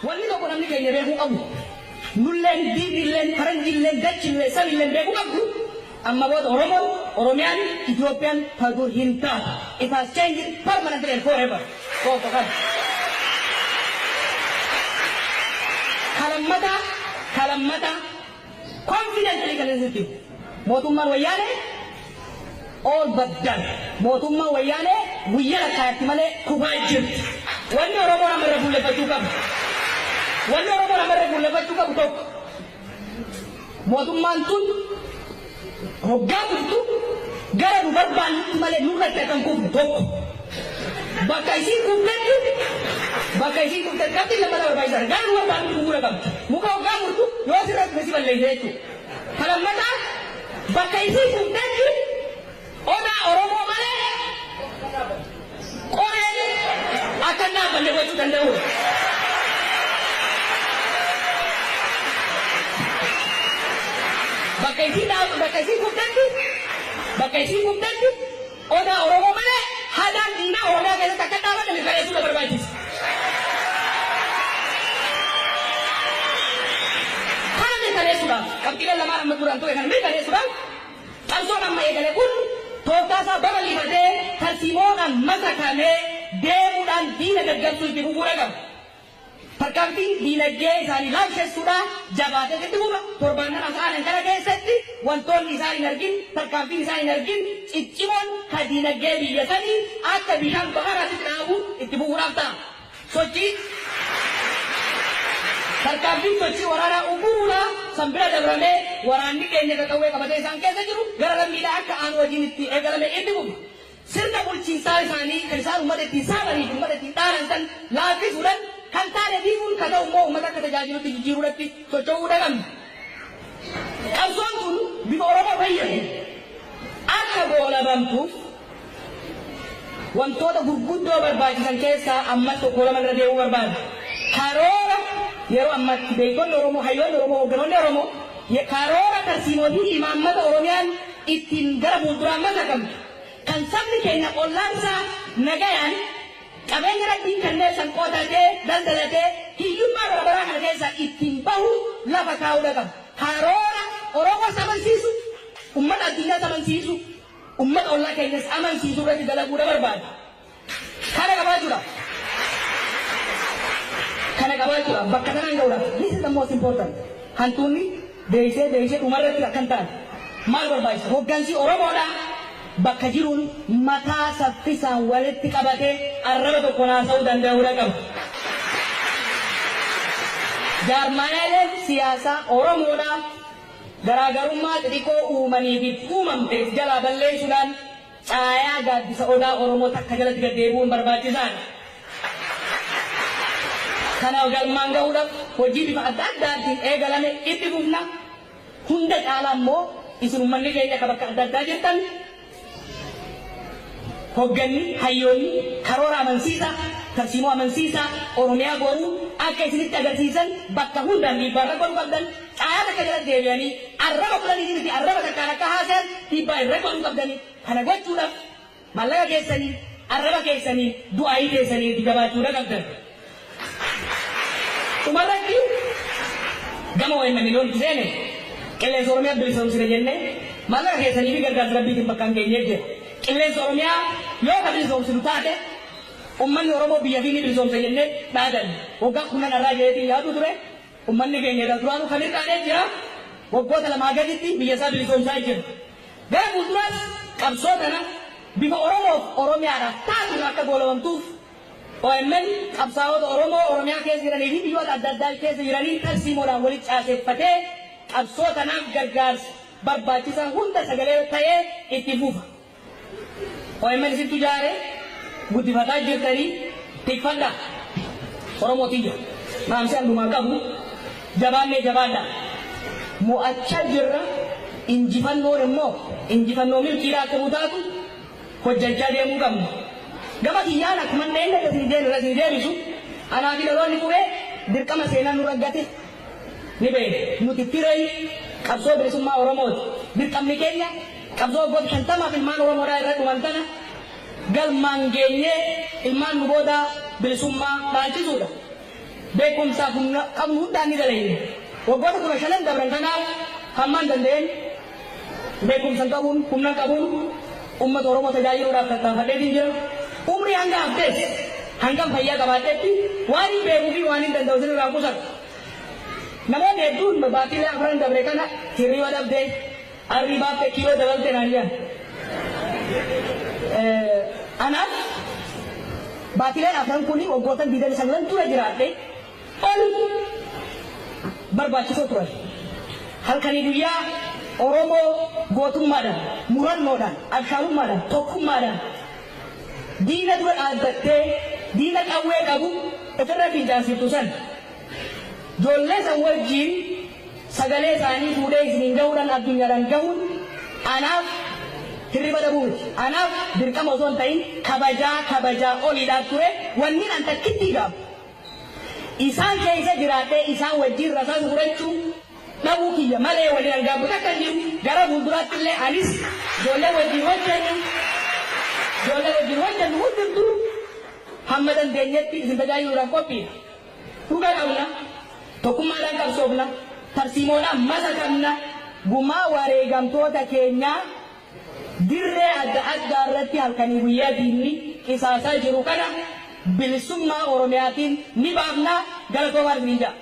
Wanni tokko namni keenya beekuu qabu, nulleen, diinilleen, faranjiilleen, dachillee, samilleen beekuu qabdu, amma booda Oromoon, Oromiyaan, Itoophiyaan ta dur hin taatu. It has changed permanently and forever. Tokko kana. Kalammataa, kalammataa, confidently kan isitti himu. Mootummaan Wayyaanee all but done. Mootummaan Wayyaanee guyya lakkaayatti malee kufaa jirti. Wanni Oromoon amma irra fuulleffachuu qabu. Wanni Oromoon amma irra fuulleffachuu qabu tokko. Mootummaan tun hoggaa kuftu gara nu barbaannutti malee nurratti akka hin kufne tokko. Bakka isiin kuftetti, bakka isiin kuftetti qabxiin lammataa barbaachisaadha. Gara nu barbaannutti kufuudha qabdi. Muka hoggaa murtu yoo sirra kufe si balleessa jechuudha. Ka lammataa, bakka isiin kuftetti odaa Oromoo malee qoreen akka hin dhaabbanne gochuu danda'uudha. Bakka isiin bakka isiin kuftetti, bakka isiin kuftetti odaa Oromoo malee hadaan diinaa Oromiyaa keessatti akka hin dhaabanne mirkaneessuudha barbaachisa. Kana mirkaneessuudhaaf, qabxiileen lamaan amma duraan tuqe kana mirkaneessuudhaaf, qabsoon amma eegale kun tooftaa isaa babal'ifatee tarsiimoodhaan masakamee deemuudhaan diina gaggabsuu itti fufuudha qaba. Tarkaanfiin diinagdee isaanii laamshessuudha jabaatee itti fufa. Torbaannan as aanan kana keessatti wantoonni isaan hin argin, tarkaanfiin isaan hin argin ciccimoon ka diinagdee biyya sanii akka bishaan baharaatitti dhaabu itti fufuudhaaf ta'a. Sochii Tarkaanfiin sochii waraanaa ugguruudha san bira dabramee waraanni keenya ka qawwee qabatee isaan keessa jiru gara lammiidhaa akka aanu hojiin itti eegalame itti fufa. Sirna bulchiinsaa isaanii kan isaan ummata ittiin saamanii fi ummata ittiin dhaanan san laaffisuudhan, kan taane diiguun, ka ta'u immoo ummata akka tajaajilutti jijjiiruudhatti socho'uudha qabna. Qabsoon tun bifa Oromoo fayyadu akka goolabamtuuf wantoota gurguddoo barbaachisan keessaa ammas tokko lama irra deebi'uu barbaada. Karoora yeroo ammaatti beektonni Oromoo, hayyoonni Oromoo, hoogganoonni Oromoo karoora tarsiimoo fi imaammata Oromiyaan ittiin gara fuulduraa masakamtu, kan sabni keenya ollaan isaa nagayaan qabeenya Rabbiin kenneef san qotatee, daldalatee hiyyummaa bara baraa kana keessaa ittiin bahu lafa kaa'uudha qaba. Karoora Oromoos amansiisu, ummata addunyaas amansiisu, ummata ollaa keenyas amansiisu irratti dalaguudha barbaada. Kana qabaachuudhaaf, kana qabaachuudhaaf, bakka tanaan ga'uudhaaf, this is the most important. Hantuunni deeysee deeysee dhumarratti akkan taate maal barbaachisa? Hoggansi Oromoodhaa bakka jiruun mataa saffisaan walitti qabatee arraba tokkoon haasa'uu danda'uudha qaba. Jaarmaayaaleen siyaasaa Oromoodhaa garaagarummaa xixiqqoo uumanii fi uumamte jalaa balleessuudhaan caayaa gaaddisa Odaa Oromoo takka jalatti gad deebi'uun barbaachisaadha. Kana galmaan gahuudhaaf hojii bifa adda addaatiin eegalame itti fufna. Hunda caalaa immoo isin ummanni keenya ka bakka adda addaa jirtan, hogganni, hayyoonni karoora amansiisaa, tarsiimoo amansiisaa Oromiyaa boruu akka isinitti agarsiisan bakka hundaan dhiibbaa irra godhuu qabdan. Caayaa takka jalatti deebi'anii arraba kudhaniitii miti, arraba takkaan akka haasayan dhiibbaa irra godhuu qabdani. Kana gochuudhaaf maallaqa keessaniin, arraba keessaniin, du'aa'ii teessaniin itti jabaachuudha qabdan. Dhumarratti, gama OMN yoon itti seene, Qilleensa Oromiyaa bilisoomsine jennee maallaqa keessanii fi gargaarsa Rabbiitiin bakkaan geenyee jira. Qilleensa Oromiyaa yoo ka bilisoomsinu taate, ummanni Oromoo biyya fi ni bilisoomsa jennee dhaadanne. Waggaa kurnan arraa jedheetiin yaaduu ture. Ummanni keenya edaa duraanuu kan hir'aanee jira. Waggoota lamaa gaditti biyya isaa bilisoomsaa jira. Gara fuulduraas qabsoo tana bifa Oromoof Oromiyaadhaaf taatuun akka goolabamtuuf OMN qabsaa'ota Oromoo Oromiyaa keessa jiranii fi biyyoota adda addaa keessa jiraniin tarsiimoodhaan walitti caaseffatee qabsoo tanaaf gargaarsa barbaachisaa hunda sagalee ta'ee itti fufa. OMN isintu jaare, guddifataa jirtanii, tikfadhaa. Oromoo tiyya, dhaamsi an dhumaa qabu, jabaannee jabaadhaa. Mo'achaa jirra, injifannoon immoo injifannoo milkiidhaa akka nuu taatu hojjachaa deemuu qabna. Gama kiyyaan akkuman dheengadda isin deebisu, anaa fi dhaloonni qubee dirqama seenaan nurra gate ni beekna. Nuti firee qabsoo bilisummaa Oromooti. Dirqamni keenya qabsoo waggoota 50f ilmaan Oromoodhaa irra dhuman tana galmaan geenyee ilmaan nu boodaa bilisummaa dhaalchisuudha. Beekumsaaf humna qabnu hundaan ni dalayne. Waggoota 15 dabran kanaaf hammaan danda'een beekumsa qabuun, humna qabuun uummata Oromoo tajaajiluudhaaf tattaafadheetiin jira. Umrii hanga haftees, hangam fayyaa qabaadhetti, waan hin beekuu fi waan hin danda'u isin qusatu. Namoonni hedduun baatiilee 4 dabre kana hirriba dhabdee, arrii baaftee, kiiloo dabalte naan jedhan. Anaaf baatiileen 4 kuni waggoota 29 dura jiraadhe ol barbaachisoo turan. Halkanii guyyaa Oromoo gootummaadhaan, murannoodhaan, abshaalummaadhaan, tokkummaadhaan diina dura dhaabbattee diina qawwee qabu ofirra fincaansiftu san, ijoollee san wajjiin sagalee isaanii fuudhee isiniin gahuudhaan addunyaadhaan gahuun anaaf hirriba dhabuu miti. Anaaf dirqama osoo hin ta'in kabajaa kabajaa oliidhaaf ture. Wanni an takkitti gaafu, isaan keessa jiraadhee isaan wajjin rasaasa fudhachuu dhabuu kiyya malee, waliin an gaabbu takka hin jiru. Gara fuulduraatti illee anis ijoollee wajjin hojjennu hundumtuu hamma dandeenyetti isin tajaajiluudhaaf qophiidha. Dhuga qabna, tokkummaadhaan qabsoofna, tarsiimoodhaan masa qabna, gumaa wareegamtoota keenyaa dirree adda addaa irratti halkanii guyyaa diinni qisaasaa jiru kana bilisummaa Oromiyaatiin ni baafnaa. Galatoomaa isiniin jedha.